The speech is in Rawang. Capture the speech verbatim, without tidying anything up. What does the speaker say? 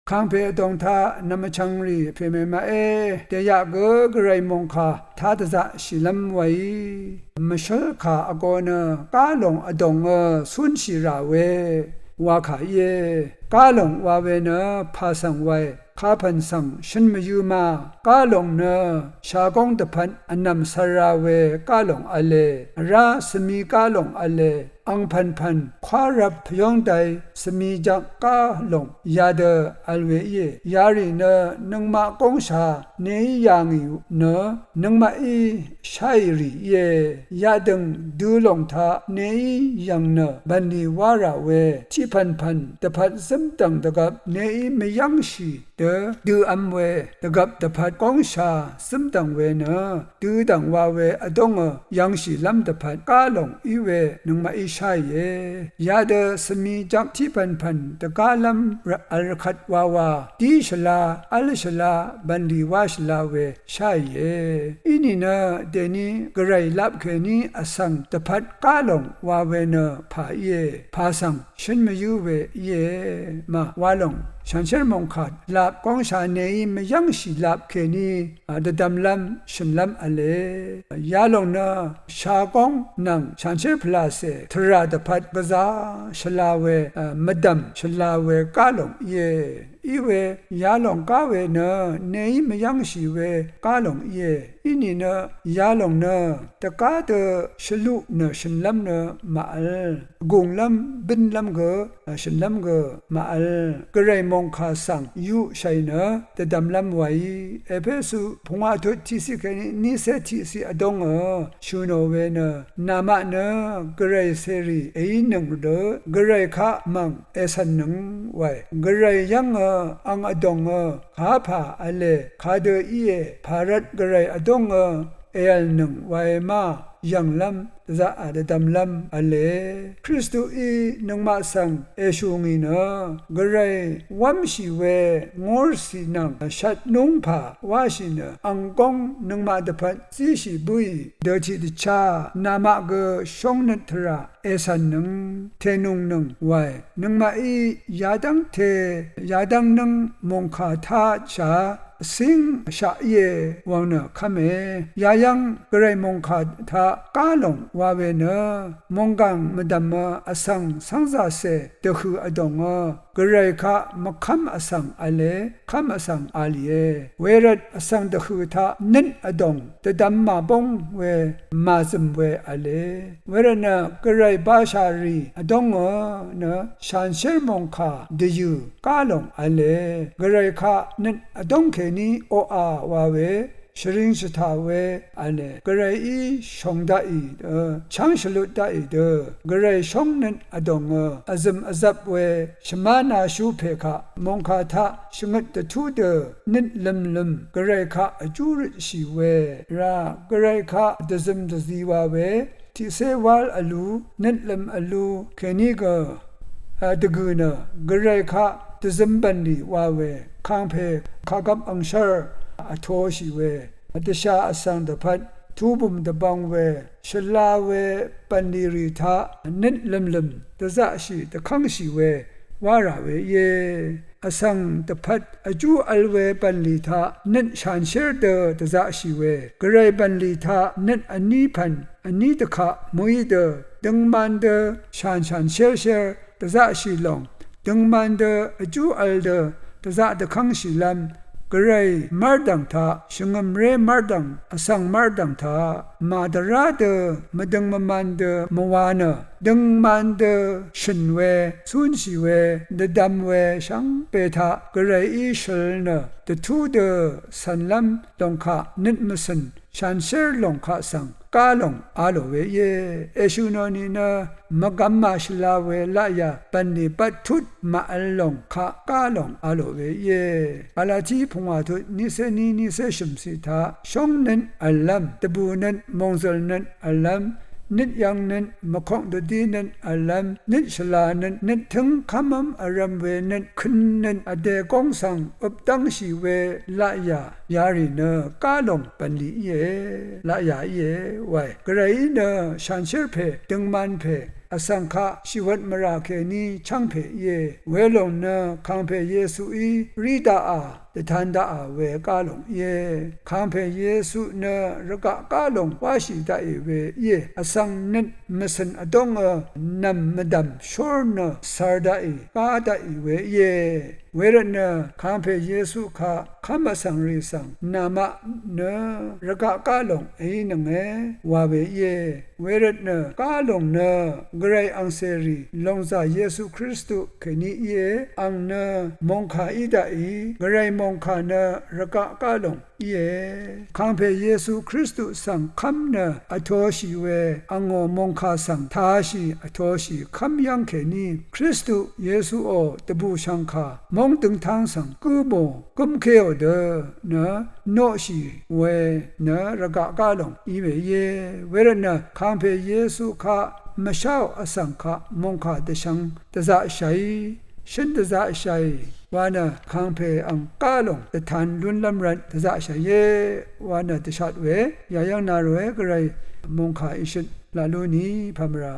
Kàngpè vdòng taq nvmvchvngrì pèmèmaqé, dèyaq gø gvray mòngkà tá dvzaqshìlv́m weí, mvshǿl kà vgō nø gá lòng vdòngø cúnshì rà we wa kà íe. Gá lòng wa we nø pà svng wae, kapv̀n svng shøn mvyǿ ma. Gá lòng nø shagóng dvpvt vnv̀m cv̄r ra we gá lòng v̄le, vrá svmi gá lòng v̄le, angpv̀npv̀n kwárvp pvyóngdai svmi jak gá lòng yadø vl we íe. Yarì nø nøngmaq góngsha neí yà ngì nø nøngmaqí sháì rì íe. Yadø̀ng dø lòng taq neí yv̀ng nø bv̀nlì wá rà we, tiqpv̀npv̀n dvpvt zǿmdv̀ng dvgvp neí mvyv́ngshì dø dø v̄m we, dvgvp dvpvt góngsha zǿmdv̀ng we nø dødv̀ng wa we vdóngø yv̄ngshìlv́m dvpvt gá lòng í we nøngmaqí sháìe. Yadø svmi jak tiqpv̀npv̀n dvgálv́m vl rvkvt wawa, dí shvla, v́l shvla, bv̀nlì wá shvla we sháìe. Inìnø dèni gvray lap kèní vsvng dvpvt gá lòng wa we nø pà íe, pà svng shøn mvyǿ we íe ma wa lòng. Shanshér mòngkà lap góngsha neí mvyv́ngshì lap kèní, a, dvdvmlv́m shø̀nlv́m v̄le. Yalòng nø shagóng nvng shanshér pvlàcè tvrà dvpvt gvzá shvla we, a, mvdv̀m shvla we gá lòng íe. Iwe yalòng gá we nø neí mvyv́ngshì we gá lòng íe. Inìnø yalòng nø dvgá dø shvluq nø shø̀nlv́m nø màvl. Gùnglv́m bǿnlv́m gø, a, shø̀nlv́m gø màvl. Gvray mòngkà svng yuqshàì nø dvdvmlv́m waí. Epesu pungwà tut tiqciq kèní niqcé tiqciq vdóngø shø̀n ò we nø, namaq nø gvray cèrì èínøng dø gvray kaq mv̀ng ècv̀nnøng wae. Gvray yv́ngø ang vdòngø kapà v̄le, kadø íe, pàrvt gvray vdóngø èv̀lnøng wae ma, yv̀nglv́m dvzaq a dvdvmlv́m v̄le. Kristuí nøngmaq svng èshù ngì nø gvray wv́mshì we ngórcì nvng shvt núngpà wáshì nø ang góng nøngmaq dvpvt zíshì bǿì dø tiqdvchá namaq gø shóngnøt tvrà ècv̀nnøng tènùngnøng wae. Nøngmaqí yadv́ngte yadv́ng nǿng mòngkà táshà cíngshaq íe wvng nø kv́me. Yayv́ng gvray mòngkà taq gá lòng wa we nø mònggàng mvdv̀mø vsvng cv́ngzàcè dvhø̀ vdòngø gvray kaq mvkv́m vsvng v̄le, kv́m vsvng a lìe. Wervt vsvng dvhø̀ taq nøt vdòng dvdvm màbóng we màzø̀m we v̄le. Wervtnø gvray bashà rì vdóngø nø shanshér mòngkà dvyø̀ gá lòng v̄le. Gvray kaq nøt vdóng kèní oqà wa we, shvring shvtà we v̄le. Gvrayí shòng daqì dø, chv́ng shvlut daqì dø, gvray shóngnøt vdòngø vzø̀m vzvp we shvmánashú pè kaq mòngkà taq shvngøt dvtú dø nøt lø̀mlø̀m gvray kaq vjú røtshì we rá, gvray kaq dvzøm dvzi wa we, tiqcé wál vlu, nøt lø̀m vlu kèní gø, a, dvgø̀ nø gvray kaq dvzøm bv̀nlì wa we, kàngpè kàgvp angshv́r vtōshì we, dvshà vsvng dvpvt tubø̀m dvbvng we, shvla we bv̀nlì rì taq nøt lø̀mlø̀m dvzaqshì dvkv́ngshì we wá rà we íe. Vsvng dvpvt vjú vl we bv̀nlì taq nøt shanshér dø dvzaqshì we, gvray bv̀nlì taq nøt vní pv̀n vní dvkaq mø̀í dø døngman dø shànshanshérshér dvzaqshì lòng, døngman dø vjú vl dø dvzaq dvkv́ngshìlv́m, gvray mv́rdv̀ng taq, shvngø̀mré mv́rdv̀ng, vsvng mv́rdv̀ng taq màdvrá dø mvdøng mvman dø mvwa nø, døngman dø shø̀n we, cúnshì we, dvdvm we shvngbe taq gvrayí shøl nø dvtú dø cv̀nlv́m lòng kaq nøt mvcø̀n shanshér lòng kaq svng gá lòng a lò we íe. Èshø̀ nò nìnø mvgvm màshvla we laqyà bv̀nlì bvttut màvl lòng kaq gá lòng a lò we íe. Galati pungwà tut niqcé ní niqcé shø̀mciq taq shóngnøt v̀llv́m, dvbùnøt, mòngzø̀lnøt v̀llv́m, nøt yv̄ngnøt, mvkok dvdí nøt v̀llv́m, nøt shvlà nøt, nøt tǿng kv́mv́m vrv̄m we nøt, køn nøt vdè góng svng øp dv́ngshì we laqyà yarì nø gá lòng bv̀nlì íe, laqyà íe wae. Gvrayí nø shanshér pè, døngman pè, vsvng kaq shìwvt mvrà kèní chv́ngpè íe. Welòng nø kàngpè Yesuí rí daqà, dvtan daqà we gálòng íe. Kàngpè Yesu nø rvgaq gálòng wáshì daqì we íe. Vsvng nøt mvcø̀n vdóngø nv̀m mvdv̀m shór nø cvr daqì, gá daqì we íe. Wervtnø kàngpè Yesu kaq kv́m vsvngrì svng namaq nø rvgaq gálòng èínønge wa we íe. Wervtnø gálòng nø gvray angcèrì lòngzà Yesu Kristu kèní íe. Àng nø mòngkà í daqì, gvray mòngkà nø rvgaq gálòng íe. Kàngpè Yesu Kristu svng kv́m nø vtoshì we angò mòngkà svng tāshì vtoshì kv́m yv́ng kèní Kristu Yesuò dvbùshv̀ngkà móng døngtáng svng gǿ mò gǿmkéò dø nø noqshì we nø rvgaq gálòng í we íe. Wervtnø kàngpè Yesu kaq mvsháò vsvng kaq mòngkà dvshvng dvzaqshàí, shǿn dvzaqshàì wa nø kàngpè àng gálòng dvtan lúnlv́m rvt dvzaqshàìe wa nø dvshat we yayv́ng na ròe. Gvray mòngkà ìshøt laq lú ni pàmvrà